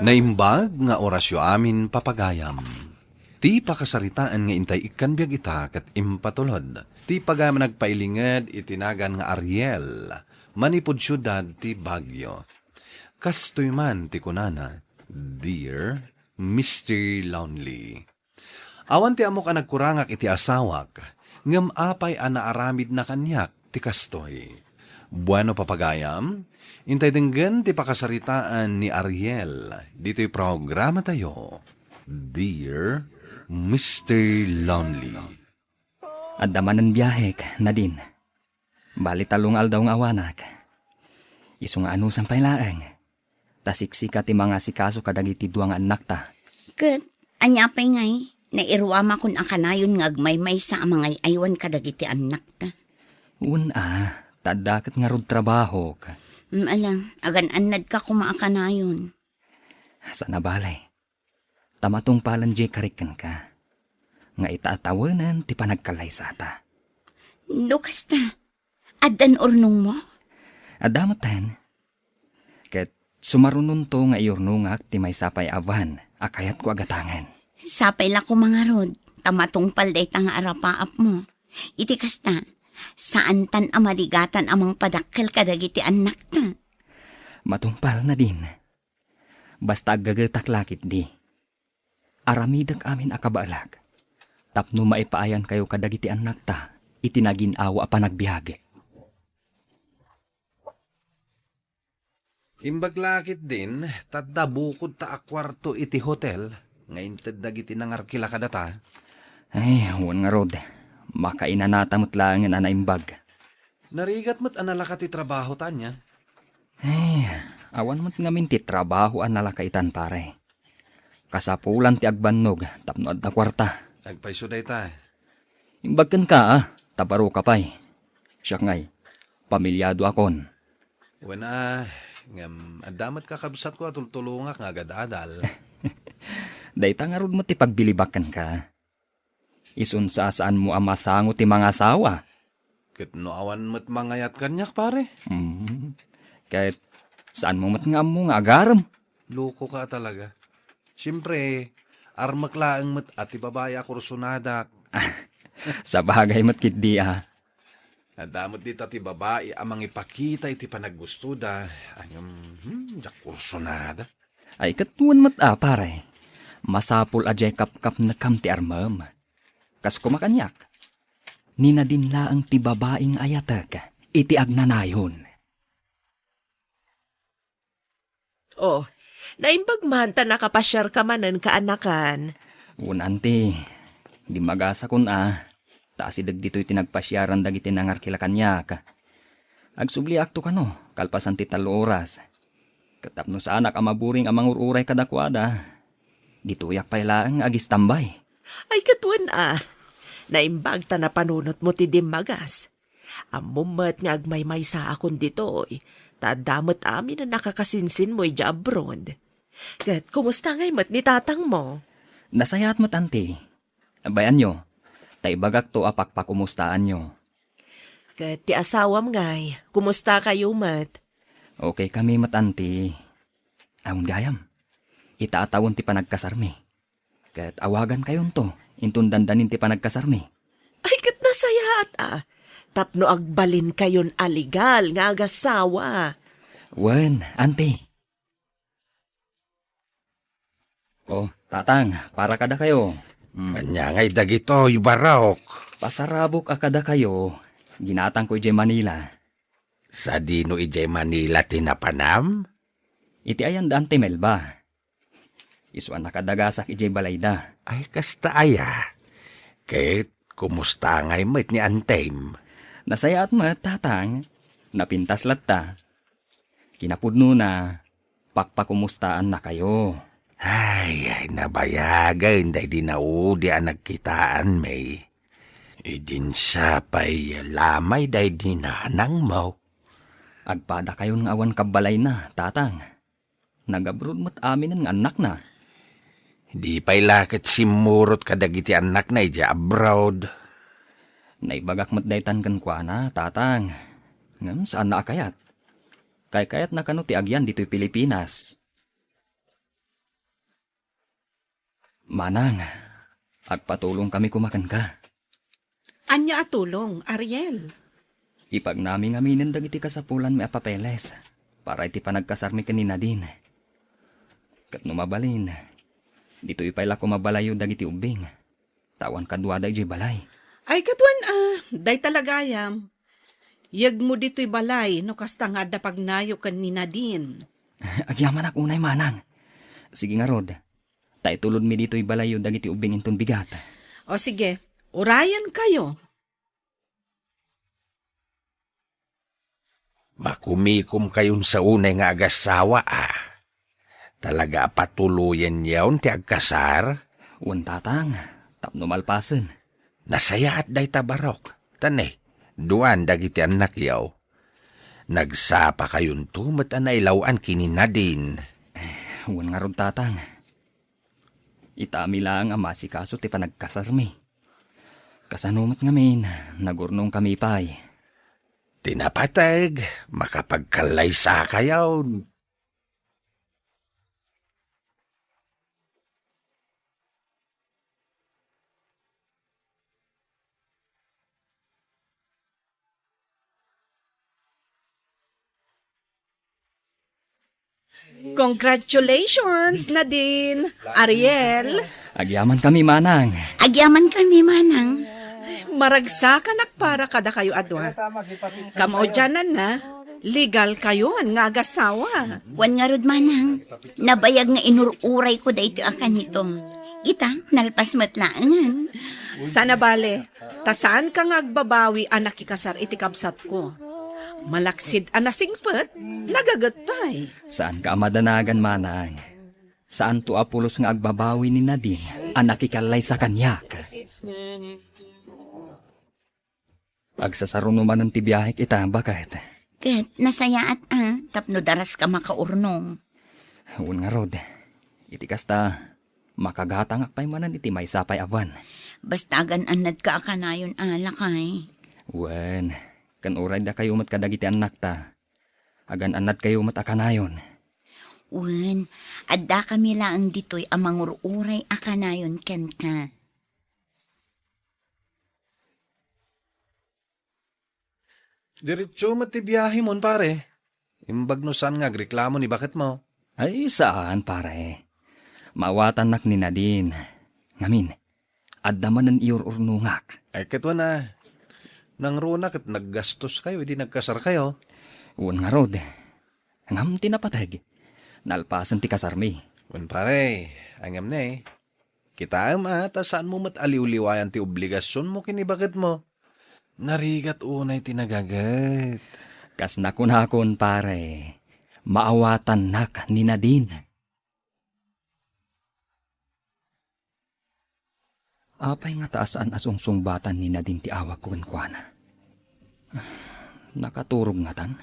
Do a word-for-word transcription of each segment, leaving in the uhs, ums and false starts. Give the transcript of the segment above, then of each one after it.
Naimbag nga orasyo amin, papagayam. Ti pakasaritaan nga intay ikkan biag ita ket impatulod ti pagayam a nagpailinged iti nagan nga Ariel, manipud siudad ti Baguio. Kastoy man ti kunana, "Dear Mister Lonely." Awan ti ammok a nagkurangak iti asawak, ngem apay a naaramidna kaniak ti kastoy? Bueno, papagayam, intay denggen ti pakasaritaan ni Ariel ditoy programatayo, Dear Mister Lonely. Adda manen biahek, Nadine. Bali tallo nga aldaw nga awanak. Isu nga anusan pay laeng. Ta siksika ti mangasikaso kadagiti dua nga annakta. Ket ania pay ngay, nairuamakon a kanayon nga agmaymaysa a mangay-aywan kadagiti annakta? Wen a, ta adda ket ngarud trabahok. Mm, ala, agan-annadka koma a kanayon. Saan a bale. Ta matungpalen diay karik kenka. Nga ita a tawenen ti panagkallaysata. No kasta, addan urnongmo? Adda metten. Ket sumarunonto nga iurnongak ti maysa pay a van a kayatko a gatangen. Sapay la koma ngarud, ta matungpal dayta nga arapaapmo. Iti kasta, saantan a maligatan a mangpadakkel kadagiti annakta. Matungpal, Nadine. Basta aggagetak la ketdi. Aramidek amin a kabaelak, tapno maipaayankayo kadagiti annakta iti nagin-awa a panagbiag. Imbag la ketdin, ta adda bukodta a kuarto iti hotel nga inted dagiti nangarkila kadata. Ay, wen ngarud, makainanata met laengen a naimbag. Narigat met a nalaka ti trabaho, Tanya. Ay, awan met ngamin ti trabaho a nalaka itan, pare. Kasapulan ti agbannog tapno adda kuarta. Agpayso dayta. Imbag kenka, a, ta baro ka pay. Siak ngay, pamilyado akon. Wen a, ngem adda met kakabsatko a tultulongak nga agad-adal. Dayta ngarud met ti pagbilibak kenka. Isun sasaanmo a masango ti mangasawa. Ket no awan met mangayat kaniak, pare? Mm. Ket saanmo met nga ammo nga agarem? Loko ka talaga. Siempre, armek laeng met a ti babai a kursonadak. Sabagay met ketdi a. Adda met dita ti babai a mangipakita iti panaggustoda. Ngem, hmm, diak kursonada. Ay, ket wen met a, pare. Masapul a diay kapkapnekam ti armem. Kas koma kaniak, ni Nadine laeng ti babai nga ayatek iti agnanayon. Oh, naimbag man ta nakapasiarka manen, kaanakan. Wen, anti, dimmagasakon a, ta asideg ditoy ti nagpasiaran dagiti nangarkila kaniak. Agsubliakto kano, kalpasan ti tallo oras. Ket tapno saanak a maburing a mangur-uray kadakuada, ditoyak pay laeng nga agistambay. Ay, ket wen a, naimbag ta napanunotmo ti dimmagas. Ammom met nga agmaymaysaakon ditoy, ta adda met amin a nakakasinsinmo idiay abroad. Ket kumusta ngay met ni tatangmo? Nasayaat met, anti. Bayanyo, ta ibagakto a pakpakumustaanyo. Ket ti asawam ngay, kumusta kayo met? Okay kami met, anti. Awan gayam. Ita a tawen ti panagkasarmi. Ket awagankayonto inton dandanin ti panagkasarmi. Ay, ket nasayaat a. Tapno agbalinkayon a legal nga agasawa. Wen, anti. Oh, tatang, para kadakayo. Hmm. Ania ngay dagitoy, barok? Pasarabok a kadakayo, ginatangko idiay Manila. Sadino idiay Manila ti napanam? Iti ayan da Anti Melba. Isu a nakadagasak idiay balayda. Ay, kasta aya. Ket, kumusta ngay met ni Antem? Nasayaat met, tatang. Napintas latta. Kinapudnona, pakpakumustaannakayo. Ay, ay, nabayagen daydi naudi a nagkitaanmi. Idinsa pay lamay daydi nanangmo. Agpadakayon nga awan kabbalayna, tatang. Nagabroad met aminen nga annakna. Di pay la ket simmurot kadagiti annakna idiay abroad. Naibagak met daytan kenkuana, tatang. Ngem saanna a kayat. Kaykayatna kano ti agyan ditoy Pilipinas. Manang, agpatulongkami koma kenka. Ania a tulong, Ariel? Ipagnami ngaminen dagiti kasapulanmi a papeles para iti panagkasarmi ken ni Nadine. Ket no mabalin, ditoy pay la koma balayyo dagiti ubbing, ta awan kaduada idiay balay. Ay, kaduan a, dayta la gayam. Yegmo ditoy balay no kasta nga adda pagnayo ken ni Nadine. Agyamanak unay, manang. Sige ngarud, ta itulodmi ditoy balayyo dagiti ubbing inton bigat. O sige, urayenkayo. Makumikomkayon sa unay nga agassawa, a. Talaga a patuloyenyon ti agkasar? Wen, tatang, tapno malpasen. Nasayaat dayta, barok. Ta ne, duan dagiti annakyo. Nagsapakayonto met a nailaw-an ken ni Nadine. Wen ngarud, tatang. Itami laeng a maasikaso ti panagkasarmi. Kasano met ngamin, nagurnongkami pay. Ti napateg, makapagkallaysakayon. Congratulations, Nadine, Ariel. Agyamankami, manang. Agyamankami, manang. Maragsakanak para kadakayo a dua. Kamaudiananna, legalkayon nga agassawa. Wen ngarud, manang, nabayag nga inur-urayko daytoy a kanito. Ita, nalpas met laengen. Saan a bale, ta saanka nga agbabawi a nakikasar iti kabsatko. Malaksid a nasingpet, nagaget pay. Saanka a madanagan, manang. Saanto a pulos nga agbabawi ni Nadine a nakikallaysa kaniak. Agsasaruno manen ti biahek ita, baket. Ket nasayaat a, tapno daraska makaurnong. Wen ngarud, iti kasta, makagatangak pay manen iti maysa pay a buan. Basta agan-annadka a kanayon a, lakay. Wen, ken uray dakayo met kadagiti annakta, agan-annadkayo met a kanayon. Wen, addakami laeng ditoy a mangur-uray a kanayon kenka. Diretso met ti biahemon, pare. Imbag no saan nga agreklamo ni baketmo. Ay, saan, pare. Maawatannak ni Nadine. Ngamin, adda manen iur-urnongak. Ay, ket wen a, nangruna ket naggastoskayo idi nagkasarkayo. Wen ngarud. Ngem ti napateg, nalpasen ti kasarmi. Wen, pare, ngem ne, kitaem a, ta saanmo met a liwliwayan ti obligasionmo ken ni baketmo. Narigat unay ti nagaget. Kas nakunakon, pare, maawatannak ni Nadine. Apay ngata a saan a sungsungbatan ni Nadine ti awagko kenkuana? Nakaturog ngatan?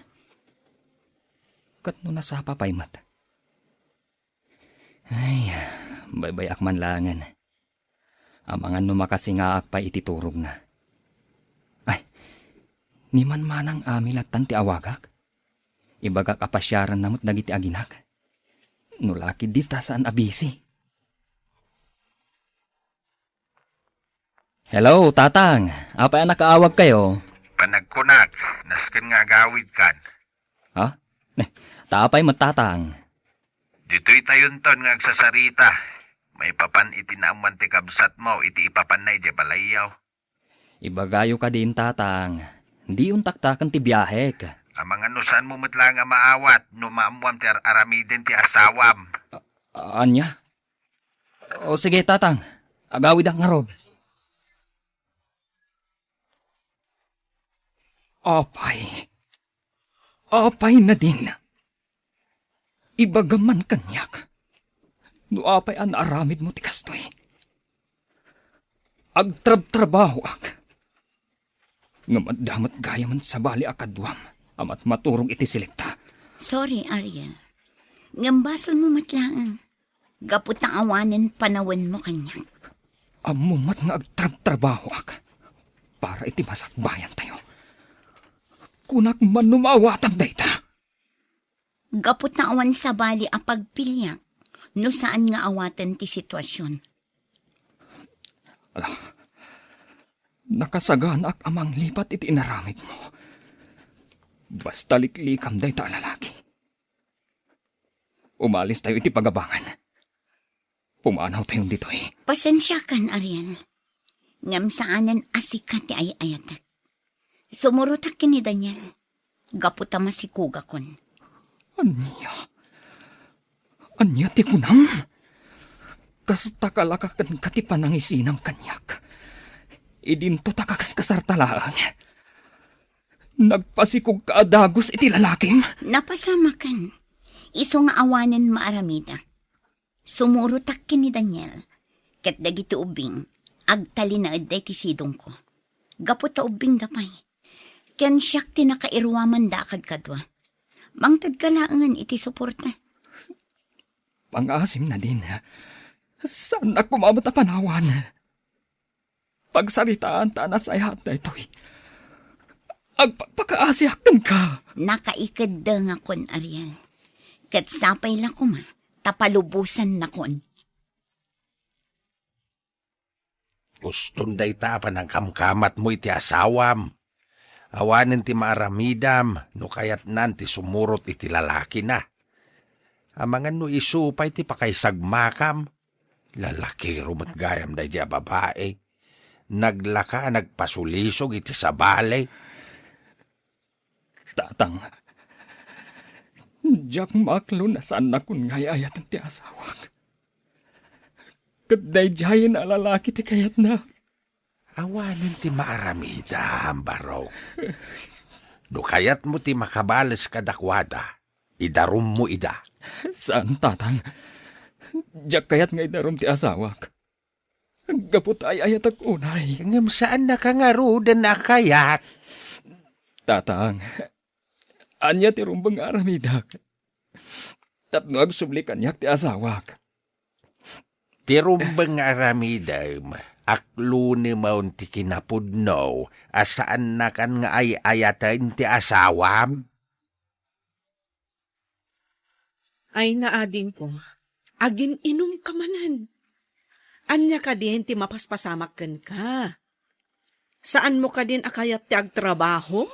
Ket no nasapa pay met? Ay, baybay-ak man laengen. Amangan no makasingaak pay iti turogna. Ay, ni manmanang Ami lattan ti awagak. Ibagak a pasiaranna met dagiti aginak. No la ketdi ta saan a busy. Hello, Tatang. Apay a nakaawagkayo? Panagkunak, nasken nga agawidkan. Ha? Ne, ta apay met, Tatang? Ditoy tayonton nga agsasarita. Maipapan iti naammuan ti kabsatmo iti ipapanna idiay balayyo. Ibagayo kadin, Tatang. Diyontak taken ti biahek. Amangan no saanmo met laeng a maawat no maammuam ti ar-aramiden ti asawam. A-, ania? O sige, Tatang. Agawidak ngarud. Apay. Apay, Nadine. Ibagam man kaniak no apay a naaramidmo ti kastoy. Agtrabtrabahoak. Ngem adda met gayamen sabali a kaduam a matmaturog iti silekta. Sorry, Ariel. Ngem basolmo met laeng. Gapu ta awanen panawenmo kaniak. Ammom met nga agtrabtrabahoak para iti masakbayantayo. Kunak man no maawatak dayta. Gapu ta awan sabali a pagpiliak no saan nga awaten ti sitwasion. Ah, nakasaganaak a manglipat iti inaramidmo. Basta liklikam dayta a lalaki. Umalistayo iti pagabangan. Pumanawtayon ditoy. Pasensiakan, Ariel. Ngem saanen a sika ti ay-ayatek. Sumurotak ken ni Daniel. Gapu ta masikugakon. Ania? Ania ti kunam? Kasta ka la kenka ti panangisinam kaniak. Idinto ta kakaskasarta laeng. Nagpasikogka a dagus iti lalakim? Napasamaken. Isu nga awanen maaramidak. Sumurotak ken ni Daniel, ket dagiti ubbing, agtalinaedda iti sidongko. Gapu ta ubbingda pay. Ken siak ti nakairuamanda a kadkadua. Mangtedka laengen iti suporta. Pangasim, Nadine. Saannak koma met a panawan. Pagsaritaan ta a nasayaat daytoy. Agpakpakaasiak kenka. Nakaikeddengakon, Ariel. Ket sapay la koma ta palubosannakon. Uston dayta a panangkamkamatmo iti asawam. Awanen ti maaramidam no kayatnan ti sumurot iti lalakina. Amangan no isu pay ti pakaisagmakam. Lalakiro met gayam daydi a babai. Naglaka a nagpasulisog iti sabali. Tatang, diak maaklon a saannakon nga ay-ayaten ti asawak. Ket daydiayen a lalaki ti kayatna. Awanen ti maaramidam, Barok. No kayatmo ti makabales kadakuada, idarummo ida. Saan, Tatang. Diak kayat nga idarum ti asawak. Gapu ta ay-ayatek unay. Ngem saannaka ngaruden a kayat. Tatang, ania ti rumbeng nga aramidak tapno agsubli kaniak ti asawak? Ti rumbeng nga aramidem, aklonemon ti kinapudno a saannakan nga ay-ayaten ti asawam. Ay, naadingko, agin-inumka manen. Ania kadin ti mapaspasamak kenka? Saanmo kadin a kayat ti agtrabaho?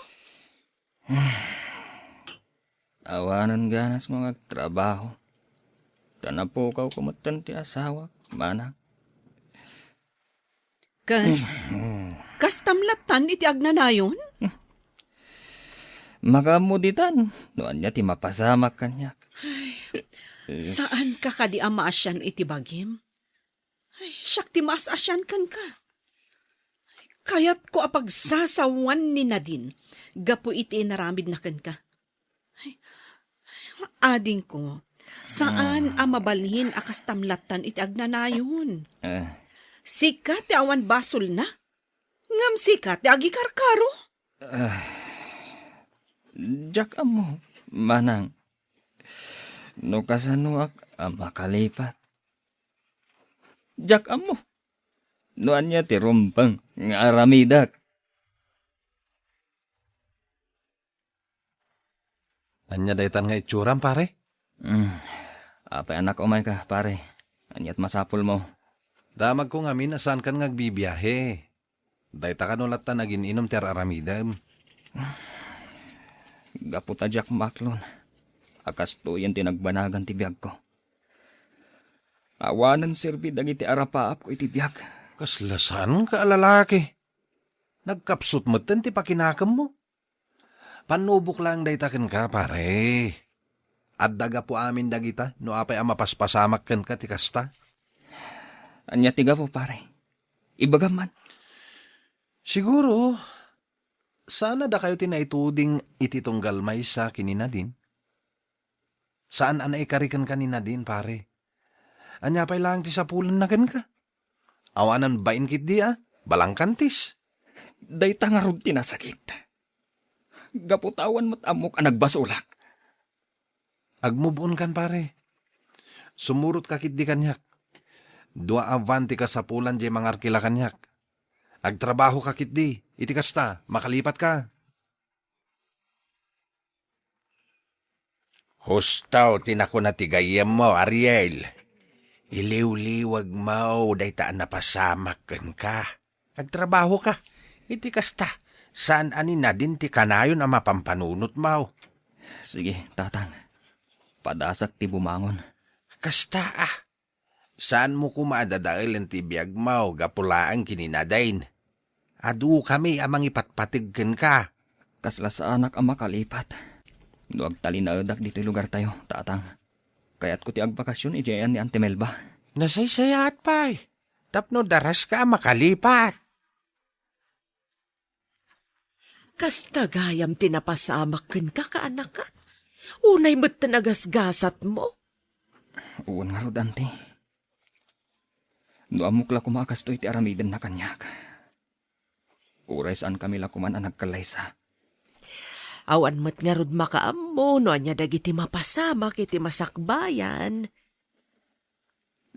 Awanen ganasmo nga agtrabaho. Ta napukawko metten ti asawak, manang. Ket, kastam lattan iti agnanayon? Makaammo ditan, no ania ti mapasamak kaniak. Ay, saanka kadi a maasian iti bagim? Ay, siak ti maas-asian kenka. Kayatko a pagsasawan ni Nadine gapu iti inaramidna kenka. Ay, adingko, saan a mabalin a kastam lattan iti agnanayon. Eh. Sika ti awan basolna, ngem sika ti agikarkaro. Ah, diak ammo, manang, no kasanoak a makalipat. Diak ammo no ania ti rumbeng nga aramidak. Ania daytan nga itsuram, pare? Hmm. Apay a nakaumay ka, pare? Aniat masapulmo? Damagko ngamin a saankan nga agbibiahe. Dayta kano latta nagin-inum ti ar-aramidem? Gapu ta diak maklon a kastoyen ti nagbanagan ti biagko. Awanen serbi dagiti arapaapko iti biag. Kasla saanka a lalaki. Nagkapsut metten ti pakinakemmo. Pannubok laeng dayta kenka, pare. Adda gapu amin dagita no apay a mapaspasamak kenka ti kasta. Ania ti gapu, pare? Ibagam man. Siguro, saan a dakayo ti naituding iti tunggal maysa ken ni Nadine? Saan a naikari kenka ni Nadine, pare. Ania pay laeng ti sapulanna kenka? Awanan bain ketdi a balangkantis. Dayta ngarud ti nasakit. Gapu ta awan met ammok a nagbasolak. Agmove on kan, pare. Sumurotka ketdi kaniak. Dua a van ti kasapulan diay mangarkila kaniak. Agtrabahoka ketdi. Iti kasta, makalipatka. Husto ti nakuna ti gayyemmo, Ariel. Iliwliwagmo dayta a napasamak kenka. Agtrabahoka. Iti kasta, saan a ni nadin ti kanayon a mapampanunotmo. Sige, Tatang. Padasak ti bumangon. Kasta a. Saanmo koma a dadaelen ti biagmo gapu laeng ken ni Nadine. Adukami a mangipatpateg kenka. Kasla saanak a makalipat. No agtalinaedak ditoy lugartayo, Tatang. Kayatko ti agbakasyon idiay ni Auntie Melba. Nasaysayaat pay. Tapno daraska a makalipat. Kasta gayam ti napasamak kenka, kaanaka? Unay met ti nagasgasatmo? Wen ngarud, Auntie. No ammok la koma a kastoy ti aramidenna kaniak, uray saankami la koman a nagkallaysa. Awan met ngarud makaammo no ania dagiti mapasamak iti masakbayan.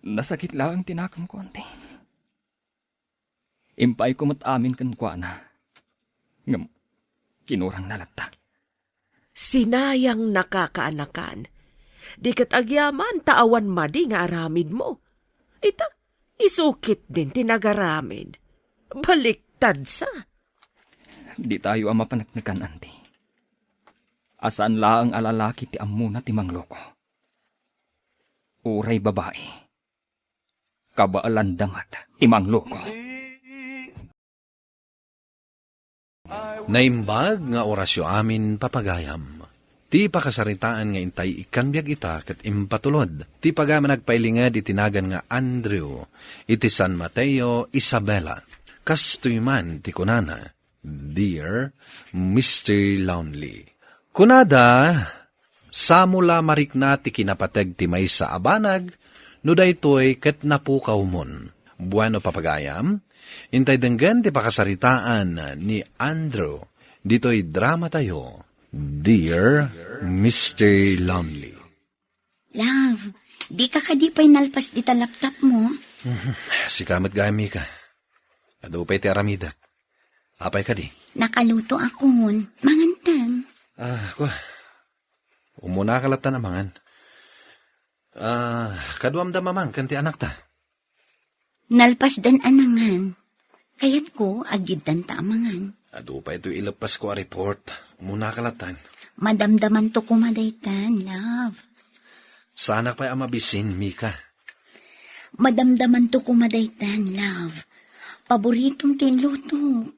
Nasakit laeng ti nakemko, Auntie. Impaayko met amin kenkuana. Ngem, kinurangna latta. Sinayangnaka, kaanakan. Di ket agyaman ta awan madi nga aramidmo. Ita, isu ketdin ti nagaramid. Baliktadsa. Ditayo a mapaneknekan, Auntie. A saan laeng a lalaki ti ammona ti mangloko. Uray babai. Kabaelanda met ti mangloko. Naimbag nga orasyo amin, papagayam. Ti pakasaritaan nga intay ikkan biag ita ket impatulod ti pagayam a nagpailinged iti nagan nga Andrew iti San Mateo, Isabela. Kastoy man ti kunana, "Dear Mister Lonely." Kunada, "Samo la marikna ti kinapateg ti maysa a banag, no daytoy ket napukawmon." Bueno, papagayam, intay denggen ti pakasaritaan ni Andrew ditoy dramatayo, Dear Mister Lonely. Love, dika kadi pay nalpas dita laptopmo? Sika met gayam, Mika. Adu pay ti aramidek. Apay kadi? Nakalutoakon. Mangantan. Ah, kua. Umunaka lattan a mangan. Ah, kaduamda mamang ken ti anakta? Nalpasdan a nangan. Kayatko, aggiddanta a mangan. Adu pay toy ileppasko a report. Umunaka lattan. Madamdamanto koma daytan, love. Saanak pay a mabisin, Mika. Madamdamanto koma daytan, love. Paboritom ti inlutok.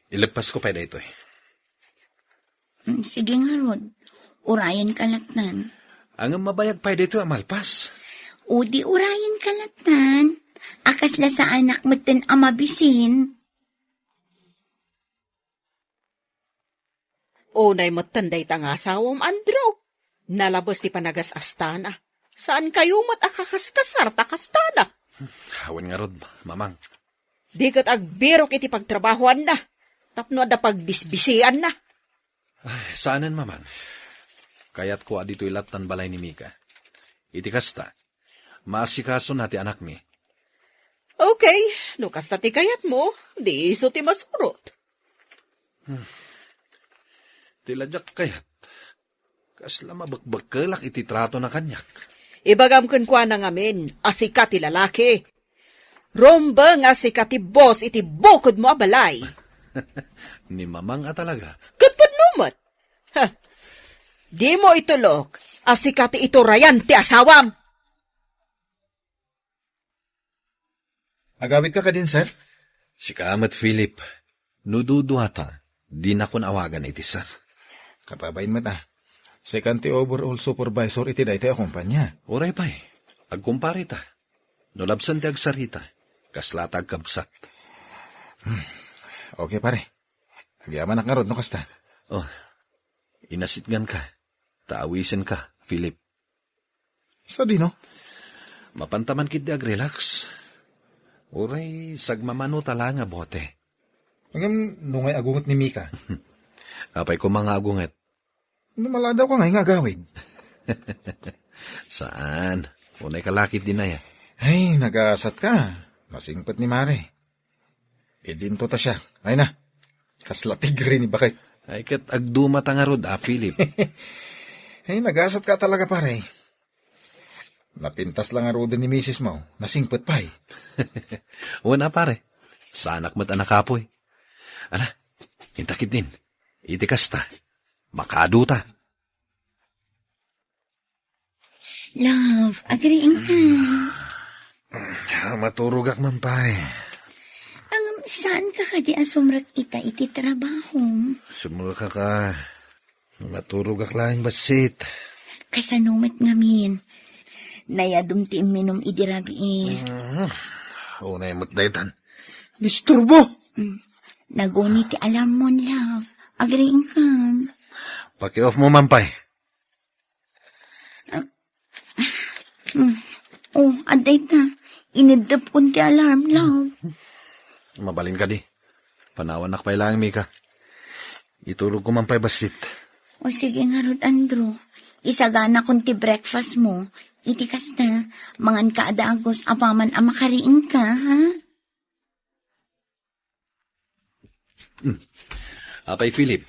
Ileppasko pay daytoy. Mm, sige ngarud. Urayenka lattan. Ngem mabayag pay daytoy a malpas. O di urayenka lattan. A kasla saanak metten a mabisin. Unay metten dayta nga asawam, Andrew. Nalabes ti panagas-astana. Saankayo met a kakaskasar ta kastana. Awan ngarud, mamang. Di ket agbirok iti pagtrabahoanna, tapno adda pagbisbisianna. Ay, saanen, mamang. Kayatko a ditoy lattan balay ni Mika. Iti kasta, maasikasona ti anakmi. Okay, no kasta ti kayatmo, di isu ti masurot. Ti la diak kayat. Kasla mabekbekkelak iti tratona kaniak. Ibagam kenkuana ngamin a sika ti lalaki. Rumbeng a sika ti boss iti bukodmo a balay. Ni mamang a talaga. Ket pudno met. Ha. Dimo itulok a sika ti iturayan ti asawam. Agawidka kadin, sir? Sika met, Philip. No duduata, dinakon awagan iti sir. Kababain met a. Sika ti overall supervisor iti daytoy a kumpanya. Uray pay, agkumpare ta. No labsen ti agsarita, kasla ta agkabsat. Hmm. Okay, pare. Agyamanak ngarud no kasta. Oh, inasitnganka. Ta awisenka, Philip. Sadino? Mapanta man ketdi agrelax. Uray sagmamano ta la nga bote. Ngem no ngay agunget ni Mika? Apay koma nga agunget? No maladaw ka ngay nga agawid. Saan? Unay ka lakit dinaya. Ay, nagasatka. Masingpet ni Mare. Idinto ta siya. Ay na. Kasla tigri ni Bakit. Ay, ket agduma ta ngarud, a, Philip. Ay, nagasatka talaga, pare. Napintas la ngaruden ni misis mo, nasingpet pay. Wen a, pare. Saanak met a nakapuy. Ala, inta ketdin. Iti kasta, makaadu ta. Love, agriing ka. Maturogak man pay. Ang saan ka kadi a sumrek ita iti trabaho? Sumrekak a. Maturogak laeng bassit. Kasano met ngamin? Nayadum ti imminum idi rabii. Mhm. Unay met daytan. Disturbo! Mm. Naguni ti alarm mo, love. Agriing ka. Paki-off mo man pay. Mm. Oh, adda ita. Ineddep kon ti alarm, love. Mabalin kadi. Panawannak pay laeng, Mika. Iturogko man pay bassit. O sige ngarud, Andrew. Isagana kon ti breakfast mo. Iti kasta, mangan ka a dagus apaman a makariing ka, ha? Hmm. Apay Philip,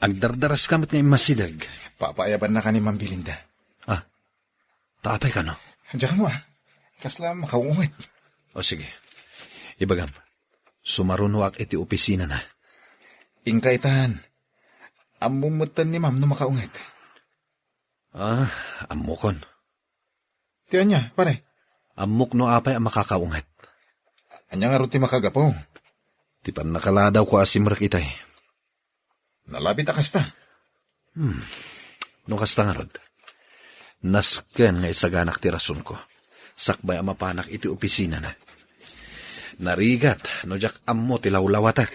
agdardaras ka met nga immasideg. Papayabanna ka ni Ma'am Belinda. Ah, ta apay kano? Diak ammo, ah. Kasla makaunget. O sige, ibagam, sumarunoak iti opisinana. Inka itan. Ammom metten ni Ma'am no makaunget. Ah, ammokon. Ti ania, pare? Ammok no apay a makakaunget. Ania ngarud ti makagapu? Ti pannakaladawko a simrek itay. Nalabit a kasta. Hmm. No kasta ngarud, nasken nga isaganak ti rasonko sakbay a mapanak iti opisinana. Narigat no diak ammo ti lawlawatek.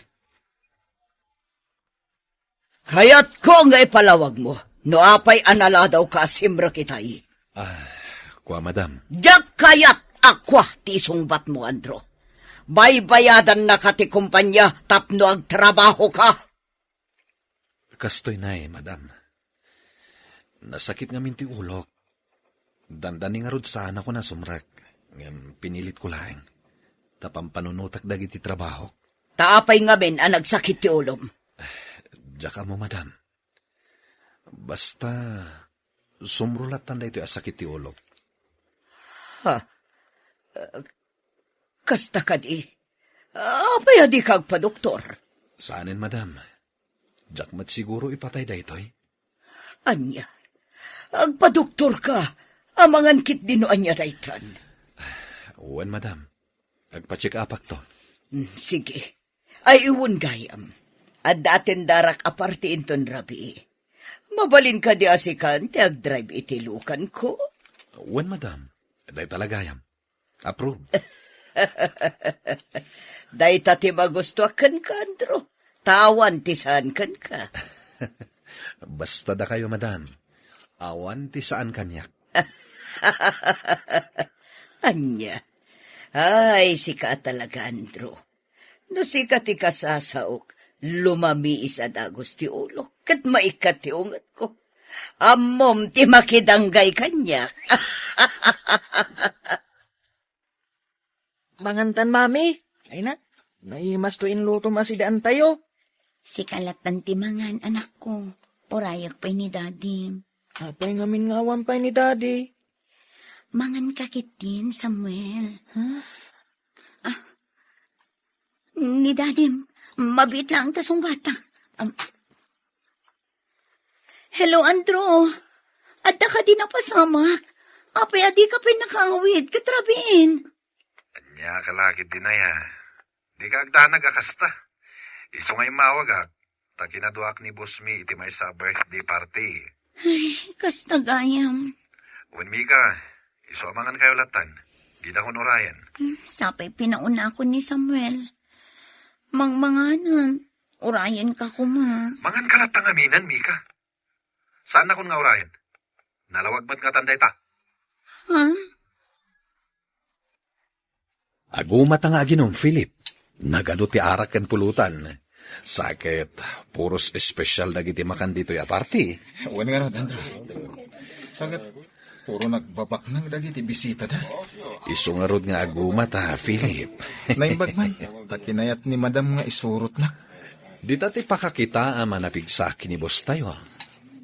Kayatko nga ipalawagmo no apay a naladawka a simrek itay. Ah, kua, madam. Diak kayat a kua ti isungbatmo, Andrew. Baybayadannaka ti kompania tapno agtrabahoka. Kastoy nay, madam. Nasakit ngamin ti ulok. Dandani ngarud saanakon a sumrek, ngem pinilitko laeng, ta pampanunotek dagiti trabahok. Ta apay ngamin a nagsakit ti ulom? Diak ammo, madam. Basta, sumro lattan daytoy a sakit ti ulok. Ha? Kasta kadi? Apay a dika agpadoktor? Saanen, madam. Diak met siguro ipatay daytoy. Ania? Agpadoktorka, amangan ketdi no ania daytan. Wen, madam. Agpa-check-upakto. Hmm, sige. Ay, iwen gayam. Adda atendarak a parti inton rabii. Mabalin kadi a sikan ti agdrive iti lukanko? Wen, madam. Dayta la gayam. Approve. Dayta ti magustuak kenka, Andrew. Ta awan ti saan kenka. Basta dakayo, madam. Awan ti saan kaniak. Ania? Ay, sika talaga, Andrew. No sika ti kasasaok, lumamiis a dagus ti ulok, ket maikkat ti ungetko. Ammom ti makidanggay kaniak. Mangantan, Mami. Ay na, naimas to inlutom a sidaantayo. Sika lattan ti mangan, anakko. Urayek pay ni Daddy. Apay ngamin nga awan pay ni Daddy? Mangan ka ketdin, Samuel. Huh? Ah. Ni Daddy, mabiit laeng ta sungbatak. Am, Hello, Andrew. Adda kadi napasamak? Apay a dika pay nakaawid ket rabiin? Ania ka la ketdin aya? Dika agdanag a kasta. Isu nga immawagak, ta kinaduaak ni boss mi iti maysa a birthday party. Ay, kasta gayam. Wen, Mika, isu a mangankayo lattan. Didakon urayen. Hmm, sapay pinaunakon ni Samuel. Mangmanganen, urayenka koma. Manganka latta ngaminen, Mika. Saannakon nga urayen. Nalawag met ngatan dayta. Ha? Agumata nga aginom, Philip. Nagadu ti arak ken pulutan. Sa ket, puros espesyal dagiti makan ditoy a party. Wen ngarud, Andrew. Sa ket, puro nagbabaknang dagiti bisitada. Isu ngarud nga agumata, Philip. Naimbag man, ta kinayat ni Madam nga isurotnak. Dita ti pakakitaam a napigsaak ken ni boss tayo.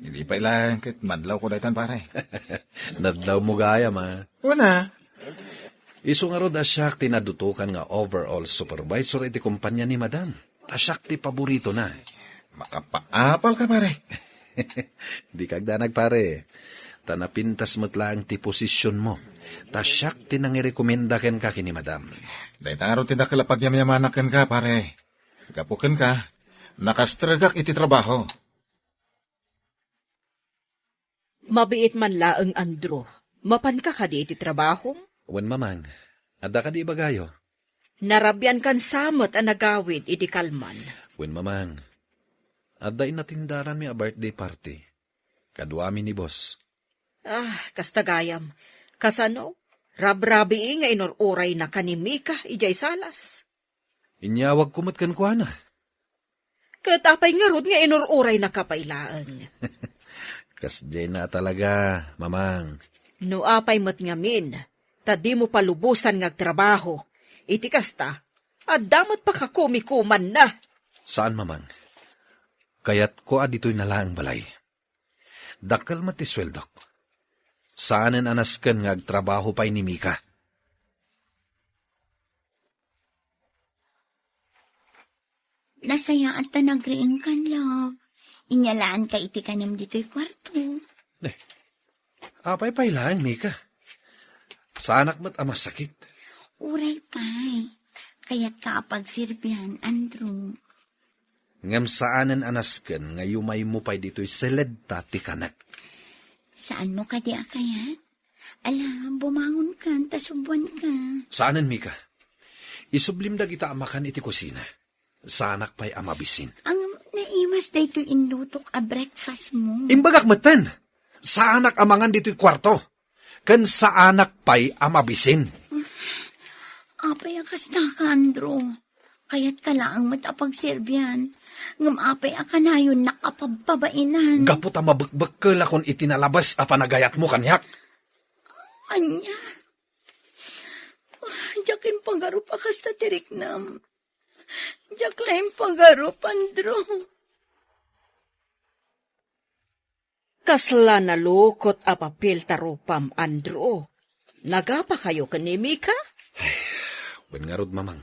Idi pay laeng ket madlawko daytan, pare. Nadlawmo gayam, a. Wen a. Isu ngarud a siak ti nadutokan nga overall supervisor iti kompania ni Madam. Ta siak ti paboritona. Makapaapalka, pare. Dika agdanag, pare. Ta napintas met laeng ti posisionmo. Ta siak ti nangirekomenda kenka ken ni Madam. Dayta ngarud ti dakkel a pagyamyamanak kenka, pare. Gapu kenka, nakastrugak iti trabaho. Mabiit man laeng, Andrew. Mapanka kadi iti trabahom? Wen, Mamang. Adda kadi ibagayo? Narabiankan sa met a nagawid iti kalman. Wen, Mamang. Adda inatendaranmi a birthday party. Kaduami ni boss. Ah, kasta gayam. Kasano? Rabrabii nga inur-uraynaka ni Mika idiay salas. Inyawagko met kenkuana. Ket apay ngarud nga inur-uraynaka pay laeng? Kasdiayna a talaga, Mamang. No apay met ngamin, ta dimo palubosan nga agtrabaho. Iti kasta, adda met pakakumikumanna. Saan, Mamang. Kayatko a ditoyna laeng balay. Dakkel met ti sueldok. Saanen a nasken nga agtrabaho pay ni Mika. Nasayaat ta nagriingkan, love. Inyalaanka iti kanem ditoy kuarto. Ne, apay pay laeng, Mika? Saanak met a masakit. Uray pay. Kayatka a pagserbian, Andrew. Ngem saanen a nasken nga yumaymo pay ditoy seledta ti kanek. Saanmo kadi a kayat? Ala, bumangonkan ta subuanka. Saanen, Mika. Isublim dagita a makan iti kusina. Saanak pay a mabisin. Ngem naimas daytoy inlutok a breakfastmo. Imbagak metten. Saanak a mangan ditoy kuarto. Ken saanak pay a mabisin. Apay a kastaka, Andrew? Kayatka laeng met a pagserbian. Ngem apay a kanayonnak a pabpabainan? Gapu ta mabekbekkelakon iti nalabes a panagayatmo kaniak. Ania? Diak impagarup a kasta ti riknam. Diak la impagarup, Andrew. Kasla nalukot a papel ta rupam, Andrew. Nagapakayo ken ni Mika? Wen ngarud, Mamang.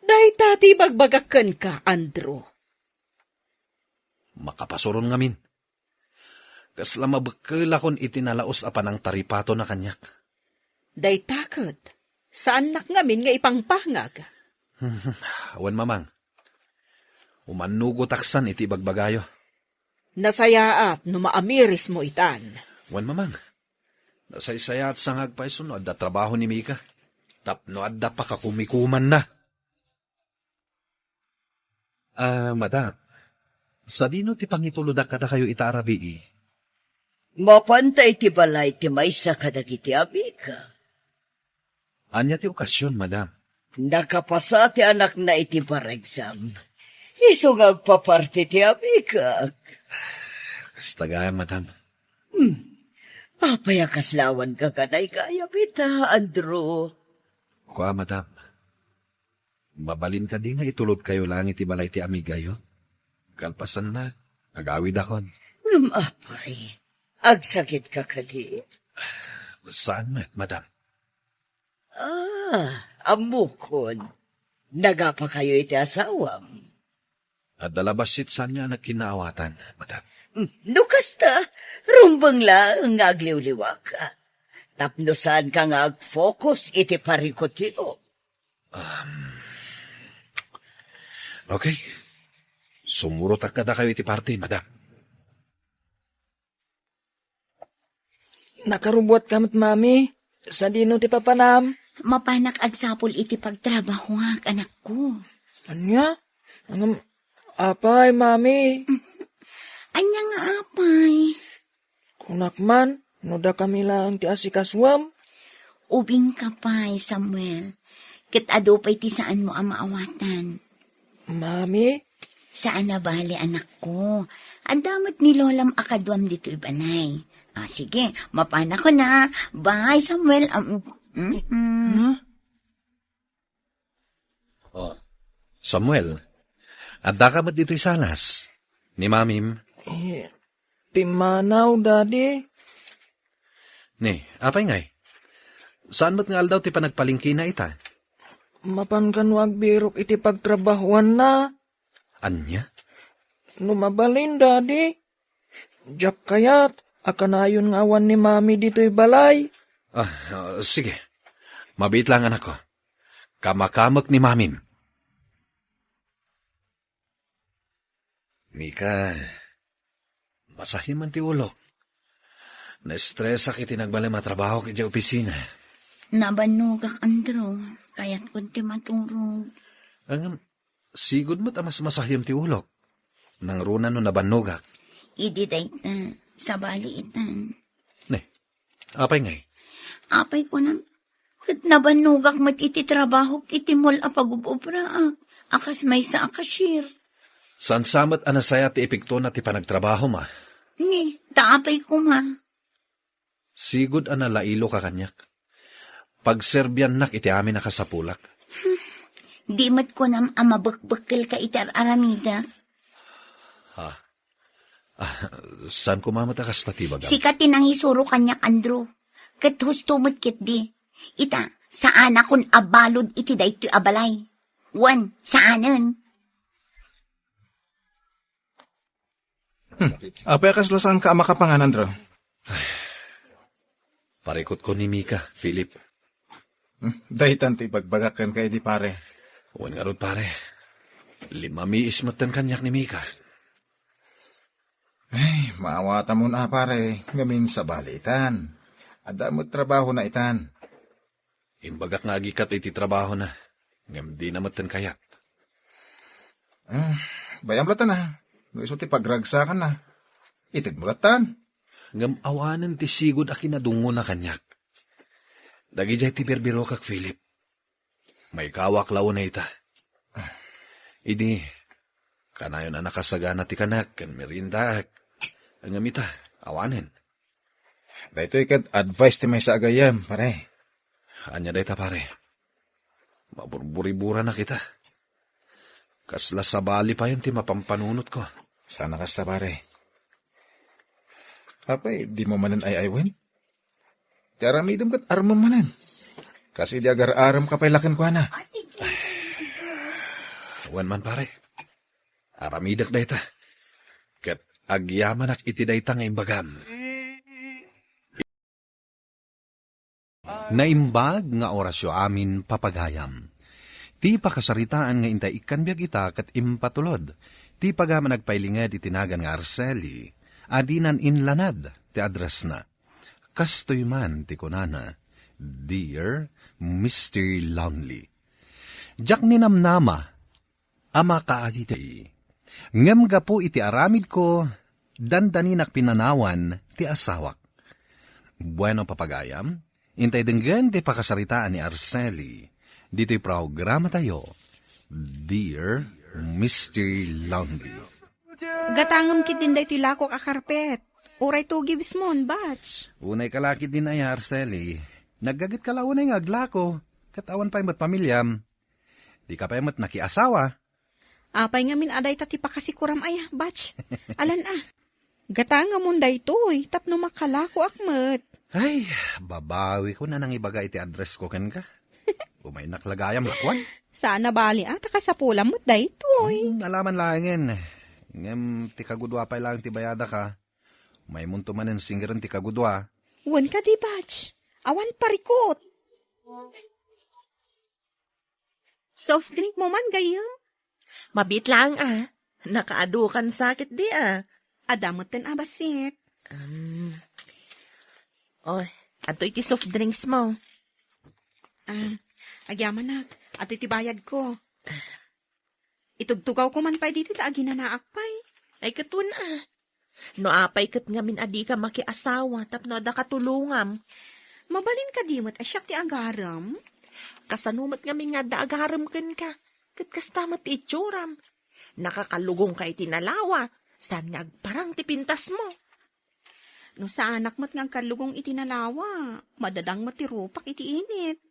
Dayta ti ibagbagak kenka, Andrew. Makapasuron ngamin. Kasla mabekkelakon iti nalaus a panangtaripatona kaniak. Dayta ket, saannak ngamin nga ipangpangag. Wen, Mamang. Umannugotaksan iti ibagbagayo. Nasayaat no maamirismo itan. Wen, Mamang. Nasaysayaat sa nga agpayso no adda trabaho ni Mika. Tapno adda pakakumikumanna. Ah, madam, sadino ti pangitulodak kadakayo ita a rabii? Mapanta iti balay ti maysa kadagiti amika. Ania ti okasion, madam? Nakapasa ti anakna iti bar exam. Isu nga agpaparti ti amikak. Kasta gayam, madam. Hmm. Apay a kasla awan kakanay gayam ita, Andrew? Kua, madam. Mabalin kadi nga itulodkayo laeng iti balay ti amigayo? Kalpasanna, agawidakon. Ngem apay, agsakitka kadi? Saan met, madam. Ah, ammokon. Nagapakayo iti asawam. Adda la bassit saan nga nagkinnaawatan, madam. Hmm, no kasta, rumbeng laeng nga agliwliwaka. Tapno saanka nga ag-focus iti parikutyo. Um, okay. Sumurotak kadakayo iti party, madam. Nakarubuatka met, Mami. Sadino ti papanam? Mapanak agsapul iti pagtrabahoak, anakko. Ania? Ngem, apay, Mami? Ania nga apay? Kunak man, no dakami laeng ti asikasuam. Ubingka pay, Samuel. Ket adu pay ti saanmo a maawatan. Mami? Saan a bale, anakko. Adda met ni lolam a kaduam ditoy balay. Ah, sige, mapanakon a. Bye, Samuel. Um, mhm. Hmm? Oh, Samuel, addaka met ditoy salas. Ni mamim? Eh, pimmanaw, Daddy. Ni, apay ngay? Saan met nga aldaw ti panagpalengkena ita? Mapan kano agbirok iti pagtrabahoanna. Ania? No mabalin, Daddy. Diak kayat a kanayon nga awan ni Mami ditoy balay. Ah, ah, sige. Mabiit lang, anakko. Kamakamek ni Mamim. Mika, masahim man ti ulok. Naestresak iti nagbalin a trabahok idiay opisina. Nabannogak, Andrew. Kayatko ti maturog. Ngem, sigud met a mas masahim ti ulok. Nangruna no nabannogak. Idi dayta, sabali itan. Ne, apay ngay? Apay kunam, ket nabannogak met iti trabahok iti mall a pagub-obraak, a kas maysa a cashier. Saan sa met a nasayaat ti epektona ti panagtrabahom, a? Ni, ta apay koma. Sigud a nalailoka kaniak. Pagserbiannak iti amin a kasapulak. Di met kunam a mabekbekkelka iti ar-aramidek. Ha? Ah, saan koma met a kasta ti ibagam? Sika ti nangisuro kaniak, Andrew. Ket husto met ketdi. Ita, saanakon a balud iti daytoy a balay. Wen, saanen. Hmm. Apay a kasla saanka a makapangan, Andrew? Parikutko ni Mika, Philip. Hmm. Daytan ti ibagbagak kenka idi, pare. Wen ngarud, pare. Limmamiis metten kaniak ni Mika. Ay, maawatamon a, pare. Ngamin sabali itan. Adda met trabahona itan. Imbagak nga agikat iti trabahona, ngem dina metten kayat. Ah, bay-am latta, a. No isu ti pagragsakanna, itedmo lattan. Ngem awanen ti sigud a kinadungngona kaniak. Dagidiay ti birbirokak, Philip. Maikawak la unay ita. Idi, kanayon a nakasagana ti kanak ken meriendaak. Ngem ita, awanen. Daytoy ket advice ti maysa a gayyem, pare. Ania dayta, pare? Maburburiburanak ita. Kasla sabali payen ti mapampanunotko. Saan a kasta, pare. Apay, dimo manen ay-aywen? Ti aramidem ket armem manen. Kas idi agar-aremka pay la kenkuana. Wen man, pare. Aramidek dayta. Ket agyamanak iti dayta nga imbagam. Naimbag nga orasyo amin, papagayam. Ti pakasaritaan nga intay ikkan biag ita ket impatulod ti pagayam a nagpailinged iti nagan nga Araceli a dinan inlanad ti addressna. Kastoy man ti kunana, "Dear Mister Lonely, diak ninamnama a makaaditay. Ngem gapu iti aramidko, dandaninak pinanawan ti asawak." Bueno, papagayam, intay denggen ti pakasaritaan ni Araceli ditoy programatayo, Dear Mister Lonely. Gatangem ketdin daytoy lakok a karpet. Uray two gives mon, batch. Unay ka la ketdin aya, Araceli. Naggaget ka la unay nga aglako, ket awan pay met pamiliam. Di ka pay met nakiasawa. Apay ngamin a dayta ti pakasikuram aya, batch? Alan a. Gatangamon daytoy tapno makalakoak met. Ay, babawikon a nangibaga iti address ko kenka. Umaynak la gayam lakuan. Saan a bali a, ta kasapulam met daytoy. Hmm, alaman laengen. Ngem ti kagudua pay laeng ti bayadak a. Umaymonto manen singirem ti kagudua. Wen kadi, batch? Awan parikut. Soft drink mo man, gayyem? Mabiit laeng a. Nakaadu kan sakit di a. Adda metten a bassit. Um, oh, adtoy ti soft drinks mo. Ah, agyamanak. Adtoy ti bayad ko. Itugtugawko man pay ditoy ta aginanaak pay. Ay, ket wen a. No apay ket ngamin a dika makiasawa tapno adda katulongam. Mabalin kadi met a siak ti agarem? Kasano met ngamin nga adda agarem kenka? Ket kasta met ti itsuram. Nakakalugongka iti nalawa, saan nga agparang ti pintasmo. No saanak met nga agkallugong iti nalawa, madadang met ti rupak iti init.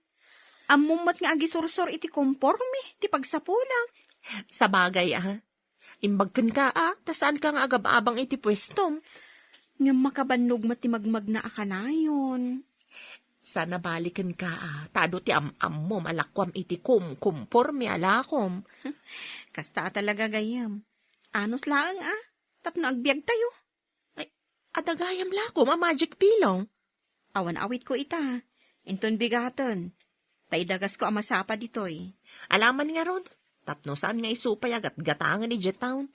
Ammom met nga agisursor iti komporme ti pagsapulak. Sabagay a, imbag kenka a, ta saanka nga agab-abang iti puestom. Ngem makabannog met ti magmagna a kanayon. Saan a baliken ka, a, ta adu ti am-ammom a lakuam iti kumkumporme a lakom. Kasta a talaga, gayyem. Anus laeng, a, tapno agbiagtayo. Ay, adda gayam lakom a magic pillow. Awan awitko ita. Inton bigaten. Ta idagasko a masapa ditoy. Alaman ngarud, tapno saan nga isu pay a gatgatangen idiay town.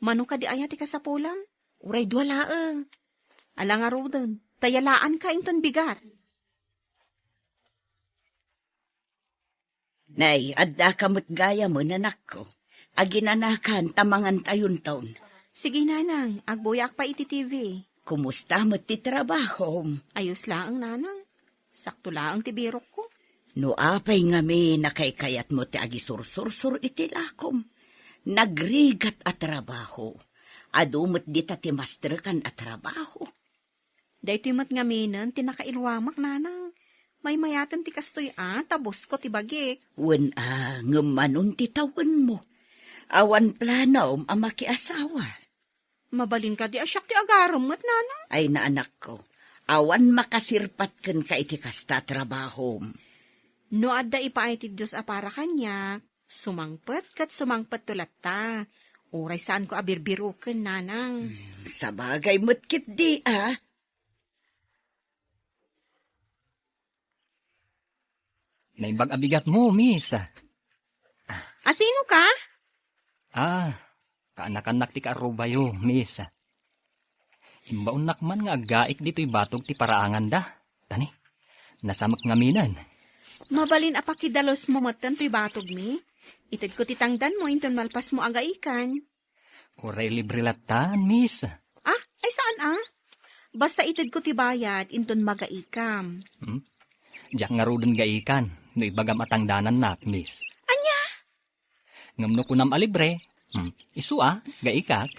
Mano kadi aya ti kasapulam? Uray dua laeng. Ala ngaruden, ta yalaanka inton bigat. Nay, addaka met gayamen, anakko. Aginanakan ta mangantayonton. Sige, nanang, agbuyaak pay iti T V. Kumusta met ti trabahom? Ayos laeng, nanang. Sakto laeng ti birokko. No apay ngamin a kaykayatmo ti agisursursor iti lakom, nagrigat a trabaho. Adu met dita ti mastrekan a trabaho. Daytoy met ngaminen ti nakairuamak, nanang. Maymayaten ti kastoy a, ta bosko ti bagik. Wen a, ngem manon ti tawenmo? Awan planom a makiasawa? Mabalin kadi a siak ti agarem met, nanang? Ay, naanakko, awan makasirpat kenka iti kasta a trabahom. No adda ipaay ti Dios a para kaniak, sumangpet ket sumangpetto latta. Uray saanko a birbiroken, nanang. Hmm, sabagay met ketdi, a. Naimbag a bigatmo, miss. A, sino ka? Ah, kaanakannak ti kaarrubayo, miss. Imbaonnak man nga aggaik ditoy batog ti paraanganda. Tani, nasamek ngaminen. Mabalin a pakidalosmo metten toy batogmi. Itedko ti tangdanmo inton malpasmo agaikan. Uray libre lattan, miss. Ah, ay saan a? Basta itedko ti bayad inton magaikam. Hmm? Diak ngaruden gaikan no ibagam a tangdanannak, miss. Ania? Ngem no kunam a libre, hmm, isu a, gaikak.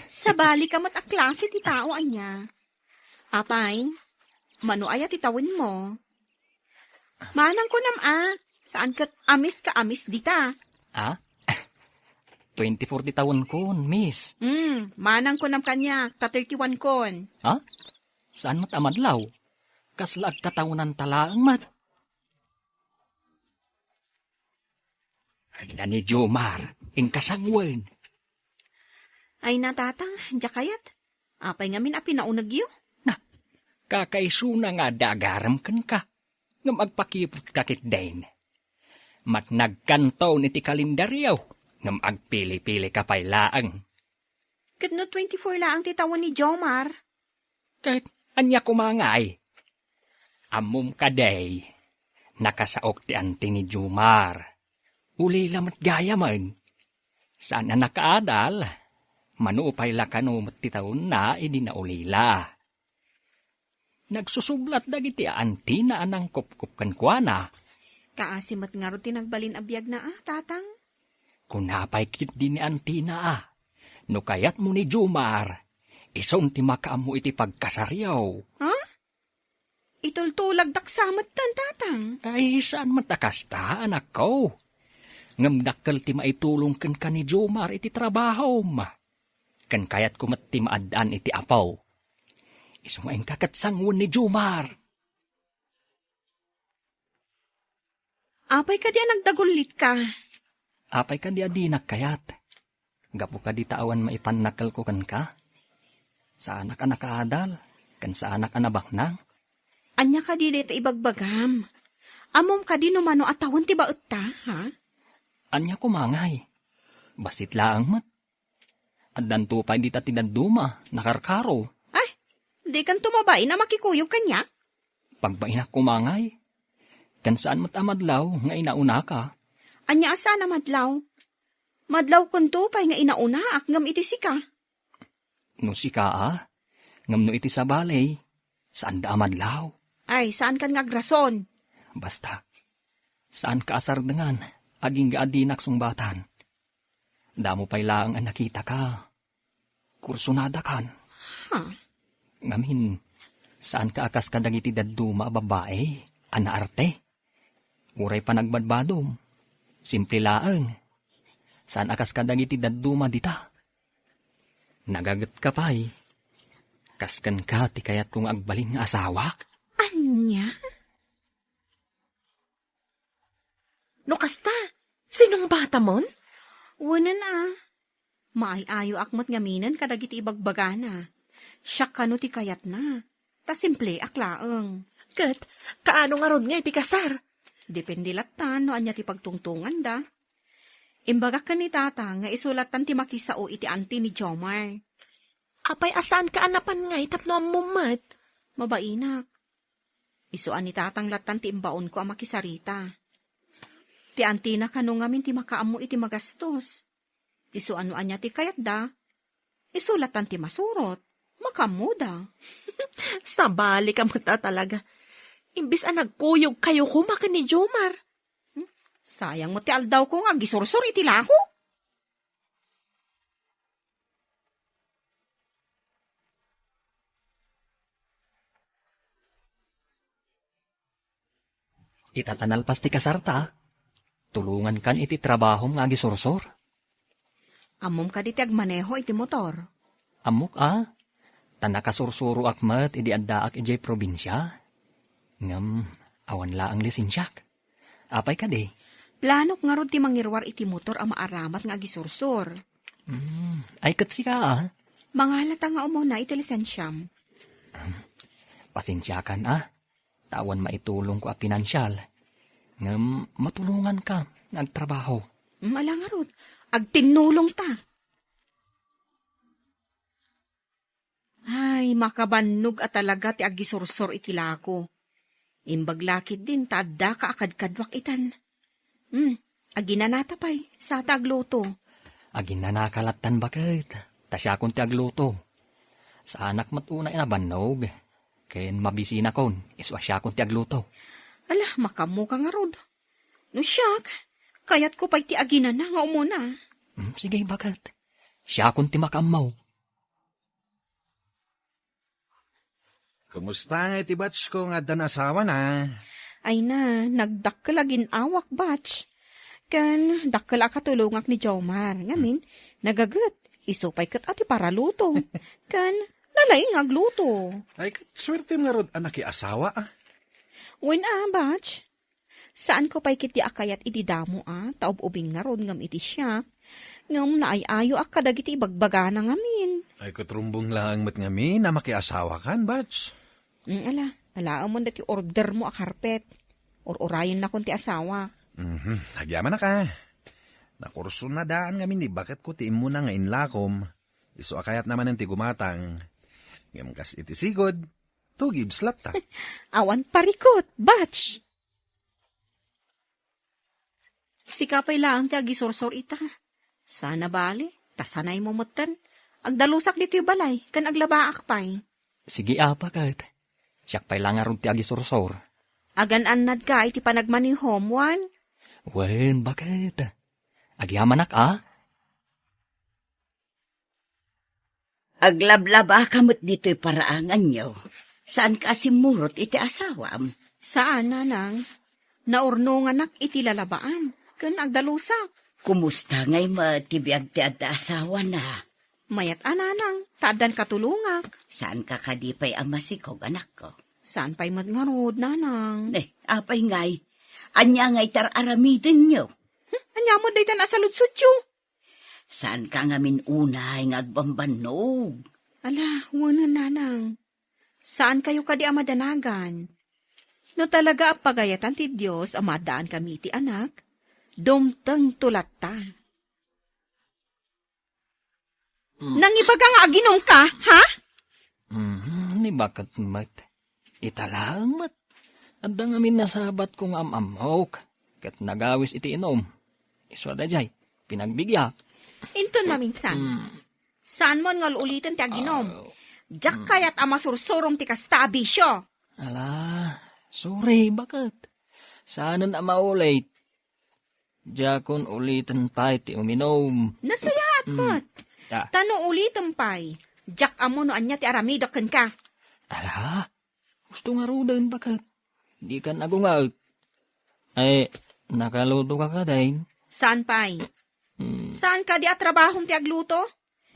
Sabali ka met a klase ti tao, ania? Apay, mano aya ti tawenmo? Manang kunam a, saan ket amis ka amis dita. Ah? Twenty-four ti tawenkon, miss. Hmm, manang kunam kaniak, ta thirty-one kon. Ha? Saan met a madlaw? Kasla agkatawenanta laeng met. Adda ni Jomar, inka sanguen. Ay na, Tatang, diak kayat. Apay ngamin a pinaunegyo? Na, kakaisuna nga adda agarem kenka, ngem agpakiputka ketdin. Matnagkanton iti kalendario, ngem agpili-pilika pay laeng. Ket no twenty-four laeng ti tawen ni Jomar? Ket ania koma ngay? Ammom kadi, nakasaok ti anti ni Jomar. Ulila met gayamen. Saan a nakaadal, mano pay la kano met ti tawenna idi naulila. Nagsusublat dagiti aantina a nangkupkop kenkuana. Kaasi met ngarud ti nagbalin a biagna a, Tatang? Kuna pay ketdi ni antina a, no kayatmo ni Jomar, isun ti makaammo iti pagkasariaw. Ha? Itultulagdak sa metten, Tatang. Ay, saan met a kasta, anakko. Ngem dakkel ti maitulong kenka ni Jomar iti trabahom. Ken kayatko met ti maaddaan iti apo. Isu nga inka ket sanguen ni Jomar. Apay kadi a nagdagullitka? Apay kadi a dinak kayat? Gapu kadi ta awan maipannakkelko kenka? Saanak a nakaadal, ken saanak a nabaknang. Ania kadi dayta ibagbagam? Ammom kadi no mano a tawen ti baetta, ha? Ania koma ngay? Bassit laeng met. Addanto pay dita ti dadduma, nakarkaro. Ay, dikanto mabain a makikuyog kaniak? Pagbainak koma ngay. Ken saan met a madlaw nga inaunaka. Ania a saan a madlaw? Madlawkento pay nga inaunaak ngem iti sika. No sika a, ngem no iti sabali, saanda a madlaw. Ay, saankan nga agrason. Basta, saanka a sardengan, agingga a dinak sungbatan. Damo pay laeng a nakitaka. Kursunadakan. Ha? Ngamin, saanka a kas kadagiti dadduma a babbai a naarte? Uray panagbadbadom, simple laeng. Saan a kas kadagiti dadduma dita. Nagagetka pay. Kas kenka ti kayatko nga agbalin nga asawak? Ania? No kasta, sinungbatamon? Wen a. Maay-ayoak met ngaminen kadagiti ibagbagana. Siak kano ti kayatna. Ta simpleak laeng. Ket, kaano ngarud nga iti kasar? Depende lattan no ania ti pagtungtonganda. Imbagak ken ni Tatang nga isu lattan ti makisao iti anti ni Jomar. Apay a saanka a napan ngay tapno ammom met? Mabainak. Isu a ni Tatang lattan ti imbaonko a makisarita. Ti antina kano ngamin ti makaammo iti magastos. Isu a no ania ti kayatda, isu lattan ti masurot. Makaammoda. Sabali ka met a talaga. Imbes a nagkuyog kayo koma ken ni Jomar. Hmm? Sayang met ti aldawko nga agisursor iti lako. Ita ta nalpas ti kasarta, tulongankan iti trabahom nga agisursor. Ammom kadi ti agmaneho iti motor? Ammok a, ta nakasursuroak met idi addaak idiay probinsia. Ngem awan laeng lisensiak. Apay kadi? Planok ngarud ti mangiruar iti motor a maaramat nga agisursor. Hmm, ay ket sika a? Mangalata nga umuna iti lisensiam. Pasensiakan a, ta awan maitulongko a pinansial. Ngem matulonganka nga agtrabaho. Hmm, ala ngarud, agtinnulongta. Ay, makabannog a talaga ti agisursor iti lako. Imbag la ketdin ta addaka a kadkaduak itan. Hmm, aginanata pay, sata agluto. Aginanaka lattan baket, ta siakon ti agluto. Saanak met unay a nabannog, ken mabisinakon, isu a siakon ti agluto. Ala, makaammoka ngarud. No siak, kayatko pay ti aginana nga umuna. Hmm, sige, baket. Siakon ti makaammo. Kumusta ngay ti batchko nga addan asawana? Ay na, nagdakkel a gin-awak, batch. Ken dakkel a katulongak ni Jomar. Ngamin, nagaget, isu pay ket a ti paraluto. Ken nalaing nga agluto. Ay, ket suertem ngarud a nakiasawa, a. Wen a, batch. Saanko pay ketdi a kayat iti damo a, ta ub-ubing ngarud ngem iti siak, ngem naay-ayoak kadagiti ibagbagana ngamin. Ay, ket rumbeng laeng met ngamin a makiasawakan, batch. Mm, ala, alaemon dagiti ordermo a karpet. Ur-urayennakon ti asawa. Mhm, agyamanak a. Nakursunadaan ngamin ni baketko ti immuna nga inlakom. Isu a kayatna manen ti gumatang. Ngem kas iti sigud, two gives latta. Awan parikut, batch. Sika pay laeng ti agisursor ita. Sana bale, ta sanaymo metten. Agdalusak ditoy balay, ken aglabaak pay. Sige, apa ket. Siak pay la ngarud ti agisursor. Agan-annadka iti panagmanihom, wen? Wen, baket. Agyamanak a? Aglablabaka met ditoy paraanganyo. Saanka a simmurot iti asawam? Saan, nanang. Naurnonganak iti lalabaan, ken agdalusak. Kumusta ngay met ti biag ti adda asawana? Mayat a, nanang, ta addan katulongak. Saanka kadi pay a masikog, anakko? Saan pay met ngarud, nanang. Eh, apay ngay? Ania ngay ti ar-aramidenyo? Hmm, ania met daytan a saludsodyo? Saanka ngamin unay nga agbambannog? Ala, wenen, nanang. Saankayo kadi a madanagan. No talaga a pagayatan ti Dios a maaddaankamin iti anak, dumtengto latta. Mm. Nangibaga nga aginumka, ha? Mm, ni baket met. Ita laeng met. Adda ngamin nasabatko nga am-ammok, ket nagawis iti inum. Isu a daydiay, pinagbigiak. Inton maminsan, mm, saanmon nga ul-uliten ti aginum. Ah, diak, mm, kayat a masursurom ti kasta a bisio. Ala, sorry, baket. Saanen a maulit. Diakon uliten pay ti uminum. Nasayaat met. Ah. Ta no ulitem pay, diak ammo no ania ti aramidek kenka. Ala, gusto ngaruden, baket. Dikan agungaet. Ay, nakaluto ka kadin? Saan pay? Hmm. Saan kadi a trabahom ti agluto?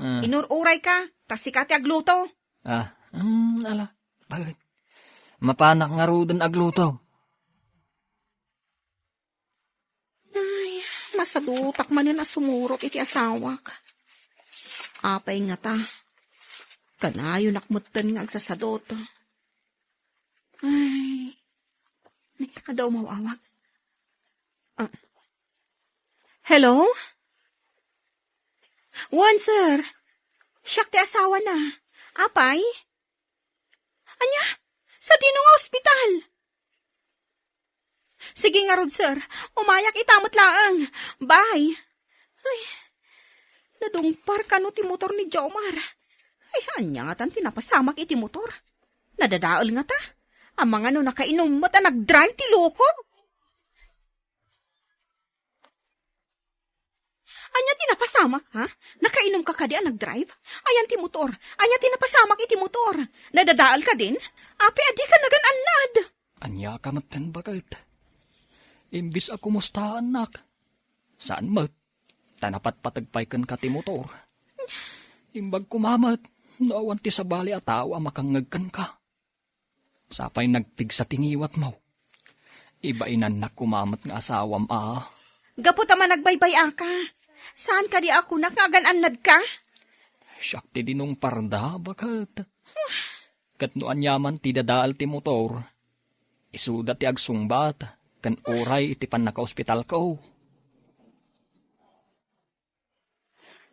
Ah. Inur-urayka, ta sika ti agluto. Ah, Hmm, ala, bakit? Mapanak ngaruden agluto. Ay, masadutak manen a sumurot iti asawak. Apay ngata, kanayonak metten nga agsasadot. Ay, adda umaw-awag. Ah. Hello? Wen, sir. Siak ti asawana. Apay? Ania? Sadino nga ospital? Sige ngarud, sir. Umayak ita met laeng. Bye. Ay, nadungpar kano ti motor ni Jomar. Ay, ania ngatan ti napasamak iti motor? Nadadael ngata? Amangan no nakainom met a nagdrive ti loko? Ania ti napasamak, ha? Nakainom ka kadi a nagdrive? Ayan ti motor. Ania ti napasamak iti motor? Nadadael kadin? Apay a dika nagan-annad? Ania ka metten, baket? Imbis a kumustaannak, saan met, ta napatpateg pay kenka ti motor. Imbag koma met, no awan ti sabali a tao a makangngeg kenka. Sapay nagpigsa ti ngiwatmo. Ibainannak koma met nga asawam a. Gapu ta managbaybay-aka, saan kadi a kunak nga agan-annadka? Siak ti dinungparda, baket. Ket no aniaman ti dadael ti motor, isuda ti agsungbat ken uray iti pannakaospitalko.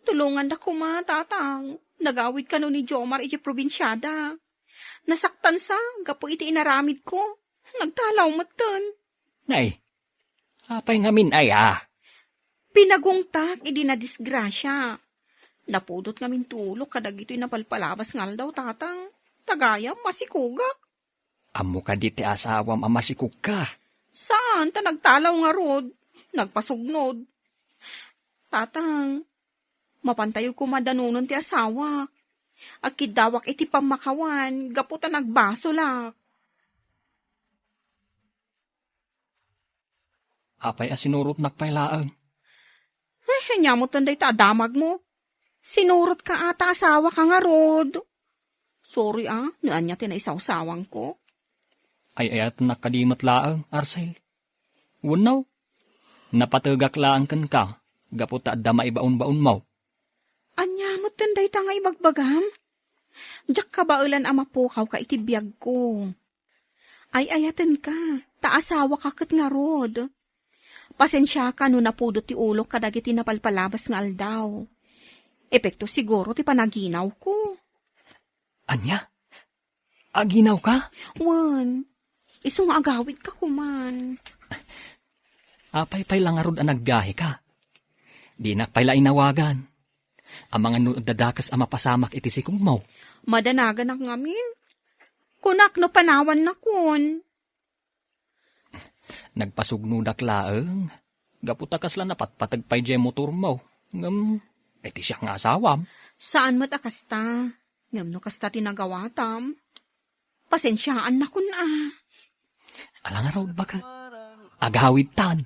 Tulongandak koma, Tatang. Nagawid kano ni Jomar iti probinsiada. Nasaktansa gapu iti inaramidko. Nagtalaw metten. Nay, apay ngamin aya? Pinagungtak idi nadisgrasia. Napudot ngamin ti ulok kadagitoy napalpalabas nga aldaw, Tatang. Ta gayam, masikugak. Ammo kadi ti asawam a masikugka? Saan, ta nagtalaw ngarud. Nagpasugnod. Tatang, mapantayo koma danunen ti asawak. Agkiddawak iti pammakawan gapu ta nagbasolak. Apay a sinurotnak pay laeng? Ay, ania metten dayta a damagmo? Sinurotka a ta asawaka ngarud. Sorry a, no ania ti naisawsawangko. Ay-ayatennak kadi met laeng, Arcel. Wenno, napategak laeng kenka, gapu ta adda maibaon-baonmo. Ania metten dayta nga ibagbagam? Diak kabaelan a mapukawka iti biagko. Ay-ayatenka, ta asawaka ket ngarud. Pasensiaka no napudot ti ulok kadagiti napalpalabas nga aldaw. Epekto siguro ti panaginawko. Ania? Aginawka? Wen, isu nga agawidka koman. Apay pay la ngarud a nagbiaheka? Dinak pay la inawagan. Amangan no adda dakes a mapasamak iti sikogmo. Madanaganak ngamin. Kunak no panawannakon. Nagpasugnodak laeng. Gapu ta kasla napatpateg pay diay motormo. Ngem, iti siak nga asawam. Saan met a kasta. Ngem no kasta ti nagawatam, pasensiaannakon a. Ala ngarud, baket. Agawidtan.